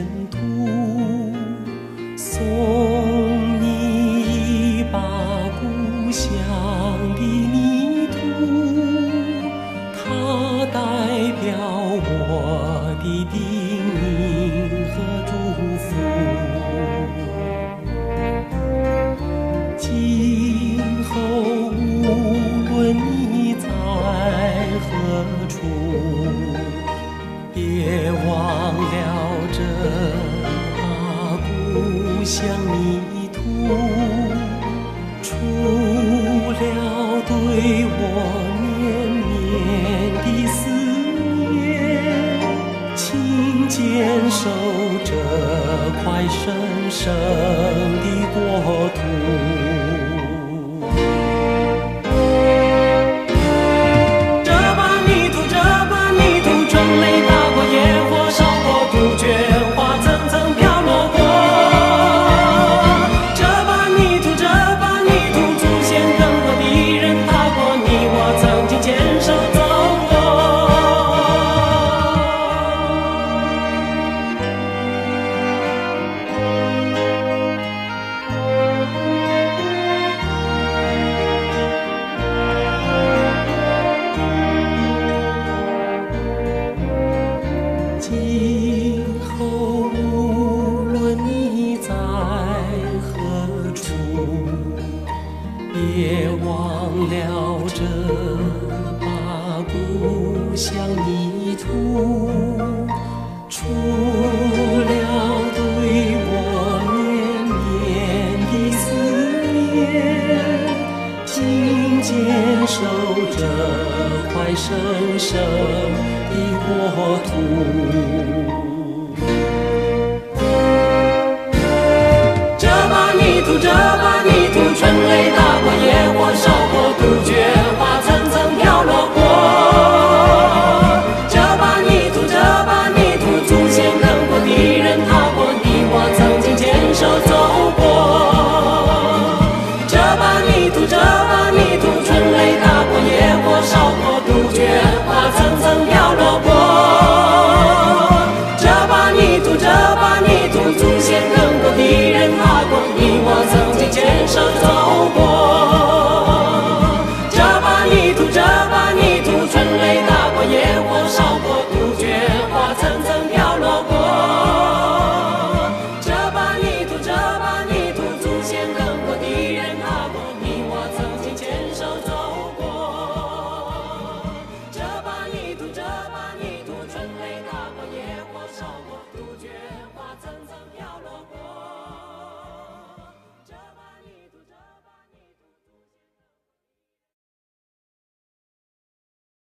前途，送你一把故鄉的泥土，它代表我的叮嚀和祝福。今後無論你在何處，別忘了這把故鄉泥土，除了對我綿綿的思念，請堅守這塊神聖的國土。這把泥土，這把泥土，春雷打過，野火燒過，杜鵑花層層飄落過。這把泥土，這把泥土，祖先耕過，敵人踏過，你我曾經牽手走過。今後無論你在何處，別忘了這